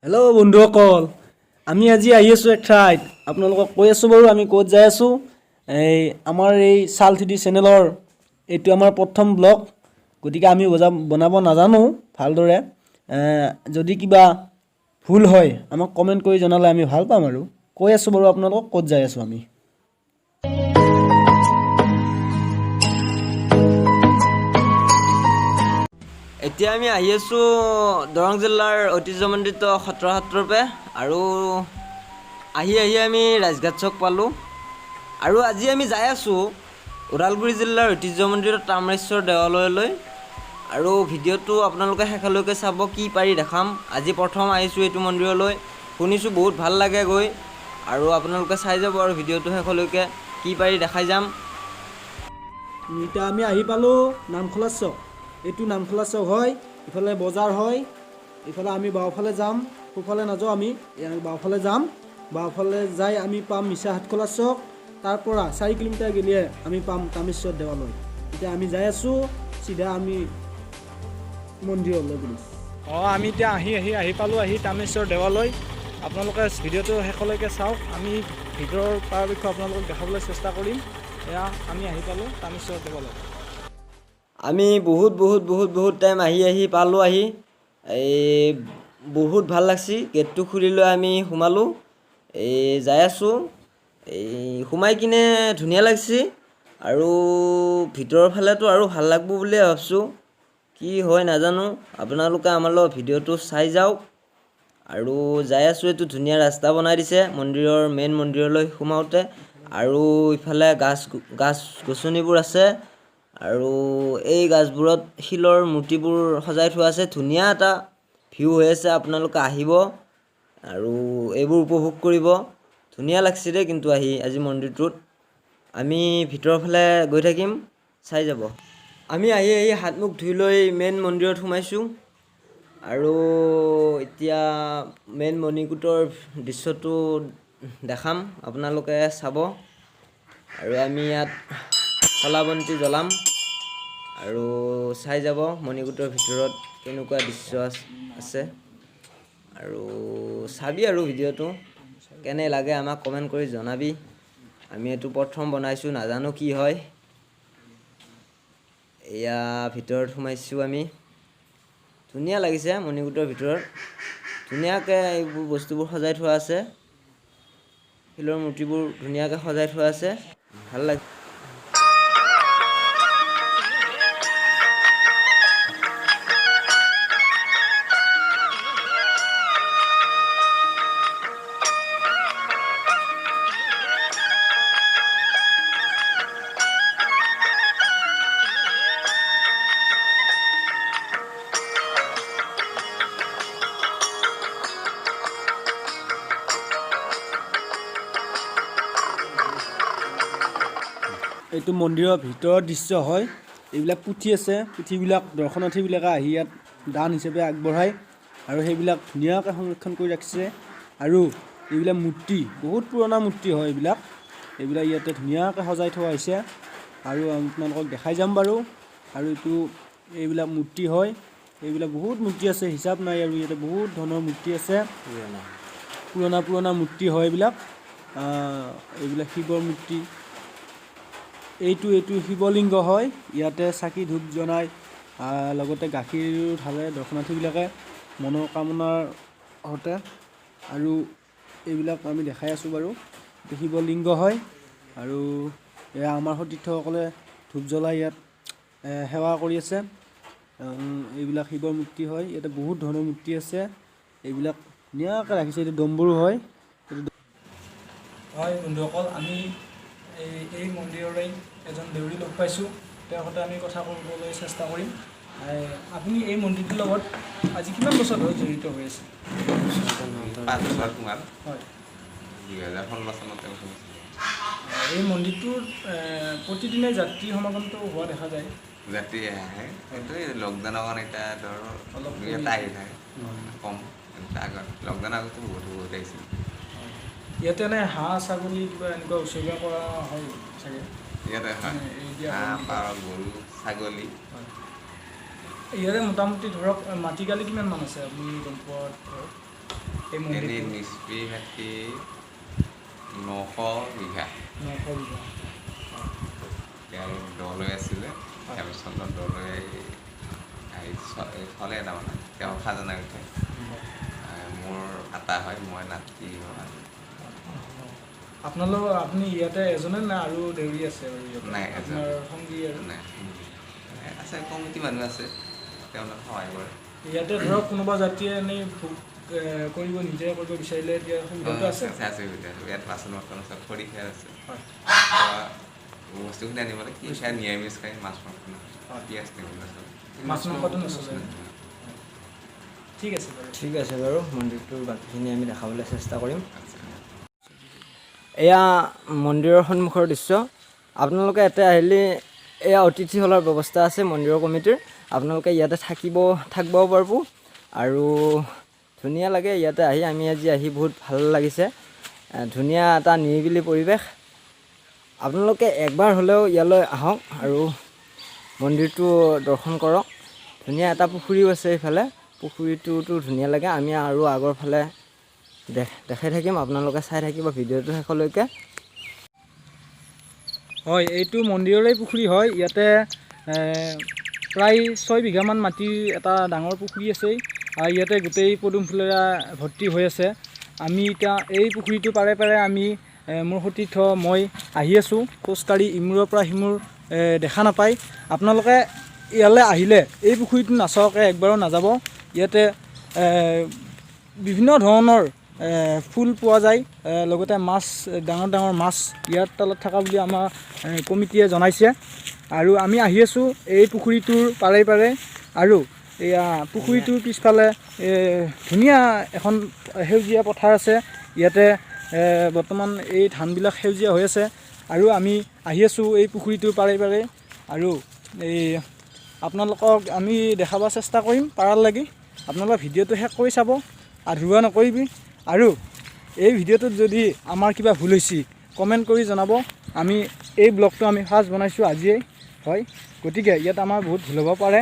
Hello' বন্ধুসকল, আমি আজি আহি আছোঁ এক ঠাইত। আপোনালোকক কৈ আছোঁ বাৰু আমি ক'ত যাই আছোঁ। এই আমাৰ এই চাল থ্ৰী চেনেলৰ এইটো আমাৰ প্ৰথম ব্লগ। গতিকে আমি বনাব নাজানো ভালদৰে। যদি কিবা ভুল হয় আমাক কমেণ্ট কৰি জনালে আমি ভাল পাম। আৰু কৈ আছোঁ বাৰু আপোনালোকক ক'ত যাই আছোঁ আমি। এতিয়া আমি আহি আছোঁ দৰং জিলাৰ ঐতিহ্যমণ্ডিত সত্ৰহাটৰপে আৰু আহি আহি আমি ৰাজঘাট চক পালোঁ। আৰু আজি আমি যাই আছোঁ ওদালগুৰি জিলাৰ ঐতিহ্যমণ্ডিত তাম্ৰেশ্বৰ দেৱালয়লৈ। আৰু ভিডিঅ'টো আপোনালোকে শেষলৈকে চাব, কি পাৰি দেখাম। আজি প্ৰথম আহিছোঁ এইটো মন্দিৰলৈ, শুনিছোঁ বহুত ভাল লাগে গৈ। আৰু আপোনালোকে চাই যাব আৰু ভিডিঅ'টো শেষলৈকে কি পাৰি দেখাই যাম। এতিয়া আমি আহি পালোঁ নামখলা চক। এইটো নামখলা চক হয়, ইফালে বজাৰ হয়। ইফালে আমি বাওঁফালে যাম, সোঁফালে নাযাওঁ আমি, ইয়াৰ বাওঁফালে যাম। বাওঁফালে যাই আমি পাম মিছা হাতখোলা চক। তাৰ পৰা 4 কিলোমিটাৰ গ'লে আমি পাম তামেশ্বৰ দেৱালয়। এতিয়া আমি যাই আছোঁ চিধা আমি মন্দিৰলৈ বুলি। আমি এতিয়া আহি আহি আহি পালোঁ আহি তামেশ্বৰ দেৱালয়। আপোনালোকে ভিডিঅ'টো শেষলৈকে চাওক। আমি ভিতৰৰ পৰাপক্ষত আপোনালোকক দেখাবলৈ চেষ্টা কৰিম। এয়া আমি আহি পালোঁ তামেশ্বৰ দেৱালয়। আমি বহুত বহুত বহুত বহুত টাইম আহি আহি পালোঁ আহি। এই বহুত ভাল লাগছি। গেটটো খুলি লৈ আমি সোমালোঁ। এই যাই আছোঁ, এই সোমাই কিনে ধুনীয়া লাগছি। আৰু ভিতৰৰ ফালেতো আৰু ভাল লাগব বুলিয়ে ভাবছোঁ, কি হয় নাজানো। আপোনালোকে আমাৰ লগত ভিডিঅ'টো চাই যাওক। আৰু যাই আছোঁ, এইটো ধুনীয়া ৰাস্তা বনাই দিছে মন্দিৰৰ মেইন মন্দিৰলৈ সোমাওঁতে। আৰু ইফালে গাছ গাছ গছনিবোৰ আছে আৰু এই গাছবোৰত শিলৰ মূৰ্তিবোৰ সজাই থোৱা আছে। ধুনীয়া এটা ভিউ হৈ আছে, আপোনালোকে আহিব আৰু এইবোৰ উপভোগ কৰিব। ধুনীয়া লাগছে দেই কিন্তু আহি আজি মন্দিৰটোত। আমি ভিতৰৰ ফালে গৈ থাকিম, চাই যাব। আমি আহি আহি হাত মুখ ধুই লৈ মেইন মন্দিৰত সোমাইছোঁ। আৰু এতিয়া মেইন মণিকূটৰ দৃশ্যটো দেখাম, আপোনালোকে চাব। আৰু আমি ইয়াত শলা বন্তি জ্বলাম আৰু চাই যাব মণিকূটৰ ভিতৰত কেনেকুৱা দৃশ্য আছে। আৰু চাবি আৰু ভিডিঅ'টো কেনে লাগে আমাক কমেণ্ট কৰি জনাবি। আমি এইটো প্ৰথম বনাইছোঁ, নাজানো কি হয়। এয়া ভিতৰত সোমাইছোঁ আমি। ধুনীয়া লাগিছে মণিকূটৰ ভিতৰত, ধুনীয়াকৈ এইবোৰ বস্তুবোৰ সজাই থোৱা আছে। শিলৰ মূৰ্তিবোৰ ধুনীয়াকৈ সজাই থোৱা আছে, ভাল লাগে। এইটো মন্দিৰৰ ভিতৰৰ দৃশ্য হয়। এইবিলাক পুথি আছে, পুথিবিলাক দৰ্শনাৰ্থীবিলাকে আহি ইয়াত দান হিচাপে আগবঢ়ায় আৰু সেইবিলাক ধুনীয়াকৈ সংৰক্ষণ কৰি ৰাখিছে। আৰু এইবিলাক মূৰ্তি বহুত পুৰণা মূৰ্তি হয় এইবিলাক। এইবিলাক ইয়াতে ধুনীয়াকৈ সজাই থোৱা হৈছে আৰু আপোনালোকক দেখাই যাম বাৰু। আৰু এইটো এইবিলাক মূৰ্তি হয়, এইবিলাক বহুত মূৰ্তি আছে, হিচাপ নাই। আৰু ইয়াতে বহুত ধৰণৰ মূৰ্তি আছে, পুৰণা পুৰণা মূৰ্তি হয় এইবিলাক। এইবিলাক শিৱৰ মূৰ্তি, এইটো এইটো শিৱলিংগ হয়। ইয়াতে চাকি ধূপ জ্বলাই, লগতে গাখীৰো ঢালে দৰ্শনাৰ্থীবিলাকে মনৰ কামনাৰ হতে। আৰু এইবিলাক আমি দেখাই আছোঁ বাৰু। এইটো শিৱলিংগ হয় আৰু এয়া আমাৰ সতীৰ্থসকলে ধূপ জ্বলাই ইয়াত সেৱা কৰি আছে। এইবিলাক শিৱৰ মূৰ্তি হয়, ইয়াতে বহুত ধৰণৰ মূৰ্তি আছে। এইবিলাক ধুনীয়াকৈ ৰাখিছে। এইটো ডম্বৰু হয়। হয় বন্ধুসকল, আমি এই এই মন্দিৰৰে এজন দেউৰী লগ পাইছোঁ। তেওঁৰ সৈতে আমি কথা ক'বলৈ চেষ্টা কৰিম। এই, আপুনি এই মন্দিৰটোৰ লগত আজি কিমান বছৰ ধৰি জড়িত হৈ আছে? 5 বছৰ সোমাল। 2016 চনতে সোমাইছিলোঁ। এই মন্দিৰটোত প্ৰতিদিনে যাত্ৰী সমাগমটো হোৱা দেখা যায়। যাত্ৰী আহে, কিন্তু এই লকডাউনৰ কাৰণে এতিয়া ধৰ অলপ দুই এটা আহি থাকে কম। কিন্তু আগত লকডাউনৰ আগতো বহুত বহুত আহিছিল। ইয়াতে এনে হাঁহ ছাগলী কিবা এনেকুৱা উচৰ্গা কৰা হয় চাগে? ইয়াতে হয়। মানে এৰি দিয়া হয় হাঁহ, নেকি? পাৰ, গৰু, ছাগলী। হয়। ইয়াৰে মোটামুটি ধৰক মাটিকালি কিমান মান আছে আপুনি গম পোৱা ধৰক? এই এনেই মন্দিৰটো? নিস্পি মাটি 900 বিঘা। 900 বিঘা। ইয়াৰ দলৈ আছিলে, তাৰপিছত দলৈ আহি চলে, তাৰমানে তেওঁ খাজানা উঠে। মোৰ আতা হয়, মই নাতি হয়। আপোনালোক, আপুনি ইয়াতে এজনে নে আৰু দেউৰী আছে বাৰু ইয়াতে? নাই, এজন। আপোনাৰ সংগী আৰু? নাই, আছে, কমিটি মানুহ আছে, তেওঁলোকে সহায় কৰে। ইয়াতে ধৰক কোনোবা জাতিয়ে এনেই ভোগ কৰিব, নিজে কৰিব বিচাৰিলে এতিয়া সুবিধাটো আছে? আছে, আছে, সুবিধা আছে। ইয়াত বাচন বৰ্তন আছে, খৰি খেৰ আছে। বস্তুখিনি আনিব লাগে। কি খায়? নিৰামিষ খায়, মাছ মাংস নাখায়। পিঁয়াজ নহৰু নচলে। মাছ মাংসটো নচলে। ঠিক আছে বাৰু। ঠিক আছে বাৰু, মন্দিৰটোৰ বাকীখিনি আমি দেখাবলৈ চেষ্টা কৰিম। আচ্ছা। এয়া মন্দিৰৰ সন্মুখৰ দৃশ্য। আপোনালোকে ইয়াতে আহিলে এয়া অতিথিশালাৰ ব্যৱস্থা আছে মন্দিৰৰ কমিটিৰ। আপোনালোকে ইয়াতে থাকিবও পাৰিব আৰু ধুনীয়া লাগে ইয়াতে আহি। আমি আজি আহি বহুত ভাল লাগিছে। ধুনীয়া এটা নিৰিবিলি পৰিৱেশ। আপোনালোকে একবাৰ হ'লেও ইয়ালৈ আহক আৰু মন্দিৰটো দৰ্শন কৰক। ধুনীয়া এটা পুখুৰীও আছে এইফালে। পুখুৰীটোতো ধুনীয়া লাগে। আমি আৰু আগৰ ফালে দেখাই থাকিম, আপোনালোকে চাই থাকিব ভিডিঅ'টো শেষলৈকে। হয়, এইটো মন্দিৰৰে পুখুৰী হয়। ইয়াতে প্ৰায় 6 বিঘামান মাটিৰ এটা ডাঙৰ পুখুৰী আছে আৰু ইয়াতে গোটেই পদুম ফুলেৰে ভৰ্তি হৈ আছে। আমি এতিয়া এই পুখুৰীটোৰ পাৰে পাৰে আমি মোৰ সতীৰ্থ মই আহি আছোঁ খোজকাঢ়ি। ইমূৰৰ পৰা সিমূৰ দেখা নাপায়। আপোনালোকে ইয়ালৈ আহিলে এই পুখুৰীটো নাচোৱাকৈ একবাৰো নাযাব। ইয়াতে বিভিন্ন ধৰণৰ ফুল পোৱা যায়, লগতে মাছ, ডাঙৰ ডাঙৰ মাছ ইয়াৰ তলত থকা বুলি আমাৰ কমিটিয়ে জনাইছে। আৰু আমি আহি আছোঁ এই পুখুৰীটোৰ পাৰে পাৰে আৰু এয়া পুখুৰীটোৰ পিছফালে ধুনীয়া এখন সেউজীয়া পথাৰ আছে। ইয়াতে বৰ্তমান এই ধানবিলাক সেউজীয়া হৈ আছে আৰু আমি আহি আছোঁ এই পুখুৰীটোৰ পাৰে পাৰে আৰু এই আপোনালোকক আমি দেখাব চেষ্টা কৰিম পাৰাৰ লাগি। আপোনালোকে ভিডিঅ'টো শেষ কৰি চাব, আধৰুৱা নকৰিবি। আৰু এই ভিডিঅ'টোত যদি আমাৰ কিবা ভুল হৈছে, কমেণ্ট কৰি জনাব। আমি এই ব্লগটো আমি ফাৰ্ষ্ট বনাইছোঁ আজিয়েই হয়, গতিকে ইয়াত আমাৰ বহুত ভুল হ'ব পাৰে,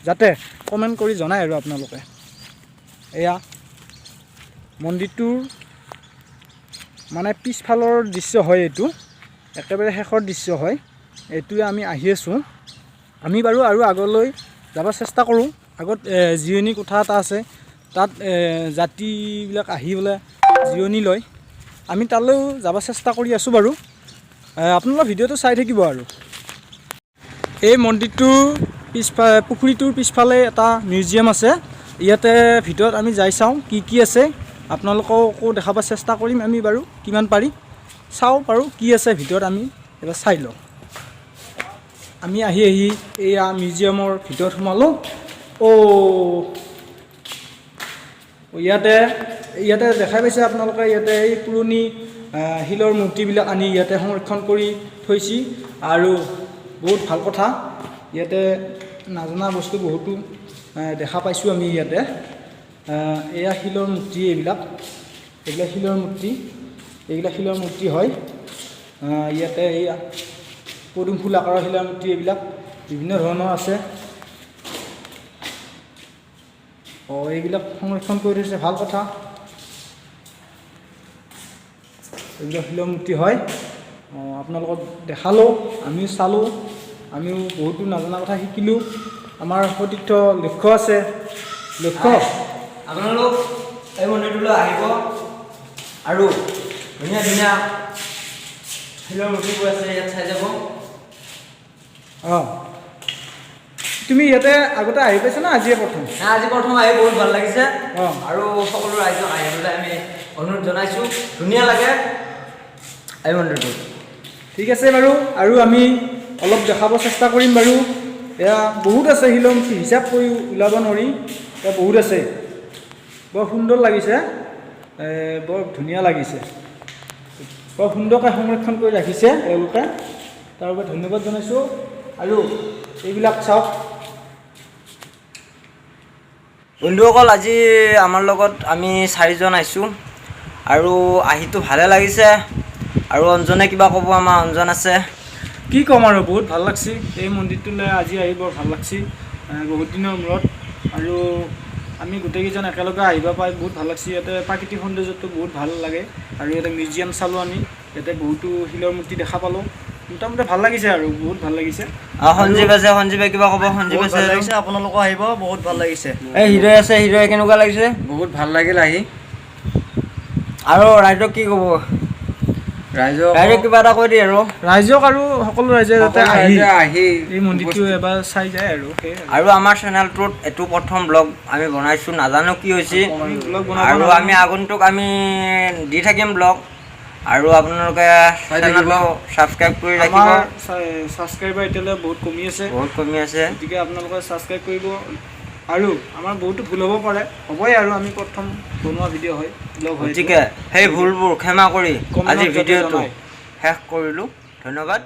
যাতে কমেণ্ট কৰি জনায়। আৰু আপোনালোকে এয়া মন্দিৰটোৰ মানে পিছফালৰ দৃশ্য হয়, এইটো একেবাৰে শেষৰ দৃশ্য হয়। এইটোৱে আমি আহি আছোঁ। আমি বাৰু আৰু আগলৈ যাব চেষ্টা কৰোঁ। আগত জিৰণি কোঠা এটা আছে, তাত যাত্ৰীবিলাক আহি পেলাই জিৰণি লয়। আমি তালৈও যাব চেষ্টা কৰি আছোঁ বাৰু। আপোনালোকে ভিডিঅ'টো চাই থাকিব। আৰু এই মন্দিৰটোৰ পুখুৰীটোৰ পিছফালে এটা মিউজিয়াম আছে। ইয়াতে ভিতৰত আমি যাই চাওঁ কি কি আছে। আপোনালোককো দেখাব চেষ্টা কৰিম আমি বাৰু কিমান পাৰি। চাওঁ বাৰু কি আছে ভিতৰত, আমি এবাৰ চাই লওঁ। আমি আহি আহি এয়া মিউজিয়ামৰ ভিতৰত সোমালোঁ। অ' ইয়াতে ইয়াতে দেখাই পাইছে আপোনালোকে, ইয়াতে এই পুৰণি শিলৰ মূৰ্তিবিলাক আনি ইয়াতে সংৰক্ষণ কৰি থৈছে আৰু বহুত ভাল কথা। ইয়াতে নাজানা বস্তু বহুতো দেখা পাইছোঁ আমি ইয়াতে। এয়া শিলৰ মূৰ্তি, এইবিলাক শিলৰ মূৰ্তি, এইবিলাক শিলৰ মূৰ্তি হয়। ইয়াতে এয়া পদুম ফুল আকাৰৰ শিলৰ মূৰ্তি, এইবিলাক বিভিন্ন ধৰণৰ আছে। অঁ, এইবিলাক সংৰক্ষণ কৰি থৈছে, ভাল কথা। এইবিলাক শিলৰ মূৰ্তি হয়। অঁ, আপোনালোকক দেখালোঁ, আমিও চালোঁ, আমিও বহুতো নজনা কথা শিকিলোঁ। আমাৰ সতীৰ্থ লক্ষ্য আছে, লক্ষ্য। আপোনালোক এই মন্দিৰটোলৈ আহিব আৰু ধুনীয়া ধুনীয়া শিলৰ মূৰ্তিবোৰ আছে, ইয়াত চাই যাব। অঁ, তুমি ইয়াতে আগতে আহি পাইছা না আজিয়ে প্ৰথম? নাই, আজি প্ৰথম আহি বহুত ভাল লাগিছে। আৰু সকলো ৰাইজক আহিবলৈ আমি অনুৰোধ জনাইছোঁ। ধুনীয়া লাগে এই মন্দিৰটো। ঠিক আছে বাৰু, আৰু আমি অলপ দেখাব চেষ্টা কৰিম বাৰু। এয়া বহুত আছে শিলৰ মূৰ্তি, হিচাপ কৰি ওলাব নোৱাৰি, এয়া বহুত আছে। বৰ সুন্দৰ লাগিছে, বৰ ধুনীয়া লাগিছে, বৰ সুন্দৰকৈ সংৰক্ষণ কৰি ৰাখিছে এওঁলোকে, তাৰ বাবে ধন্যবাদ জনাইছোঁ। আৰু এইবিলাক চাওক। বন্ধুসকল, আজি আমাৰ লগত আমি চাৰিজন আহিছোঁ আৰু আহিতো ভালে লাগিছে। আৰু অঞ্জনে কিবা ক'ব? আমাৰ অঞ্জন আছে। কি ক'ম আৰু, বহুত ভাল লাগছে এই মন্দিৰটোলৈ আজি আহি, বৰ ভাল লাগছে বহুত দিনৰ মূৰত আৰু। আমি গোটেইকেইজন একেলগে আহিব পাই বহুত ভাল লাগছে। ইয়াতে প্ৰাকৃতিক সৌন্দৰ্যটো বহুত ভাল লাগে আৰু ইয়াতে মিউজিয়াম চালোঁ আমি, ইয়াতে বহুতো শিলৰ মূৰ্তি দেখা পালোঁ। মোটামুটি ভাল লাগিছে আৰু বহুত ভাল লাগিছে। সঞ্জীৱ আছে, সঞ্জীৱে কিবা ক'ব? সঞ্জীৱ বহুত আছে ভাল লাগিছে, আপোনালোকো আহিব, বহুত ভাল লাগিছে। এই হৃদয় আছে, হৃদয় কেনেকুৱা লাগিছে? বহুত ভাল লাগিল আহি। আৰু ৰাইজক কি ক'ব? ৰাইজক ৰাইজক কিবা এটা কৈ দিয়ে আৰু। ৰাইজক আৰু সকলো ৰাইজে যাতে সকলো আহি ৰাইজে আহি এই মন্দিৰটো এবাৰ চাই যায় আৰু সেয়াই আৰু। আৰু আমাৰ চেনেলটোত এইটো প্ৰথম ব্লগ আমি বনাইছোঁ, নাজানো কি হৈছে। আমি ব্লগ বনাব আৰু নাজানো। আমি আগন্তুক আমি দি থাকিম ব্লগ, আৰু আপোনালোকে চাই থাকিব। চেনেলটো ছাবস্ক্ৰাইব কৰি ৰাখিব। আমাৰ ছাবস্ক্ৰাইবাৰ এতিয়ালৈ বহুত কমি আছে, বহুত কমি আছে। গতিকে আপোনালোকে ছাবস্ক্ৰাইব কৰিব। আৰু আমাৰ বহুতো ভুল হ'ব পাৰে, হ'বই আৰু আমি প্ৰথম বনোৱা ভিডিঅ' হয়, ব্লগ হয়। গতিকে সেই ভুলবোৰ ক্ষমা কৰি কমেণ্টত আজি যাতে ভিডিঅ'টো জনায়। শেষ কৰিলোঁ। ধন্যবাদ।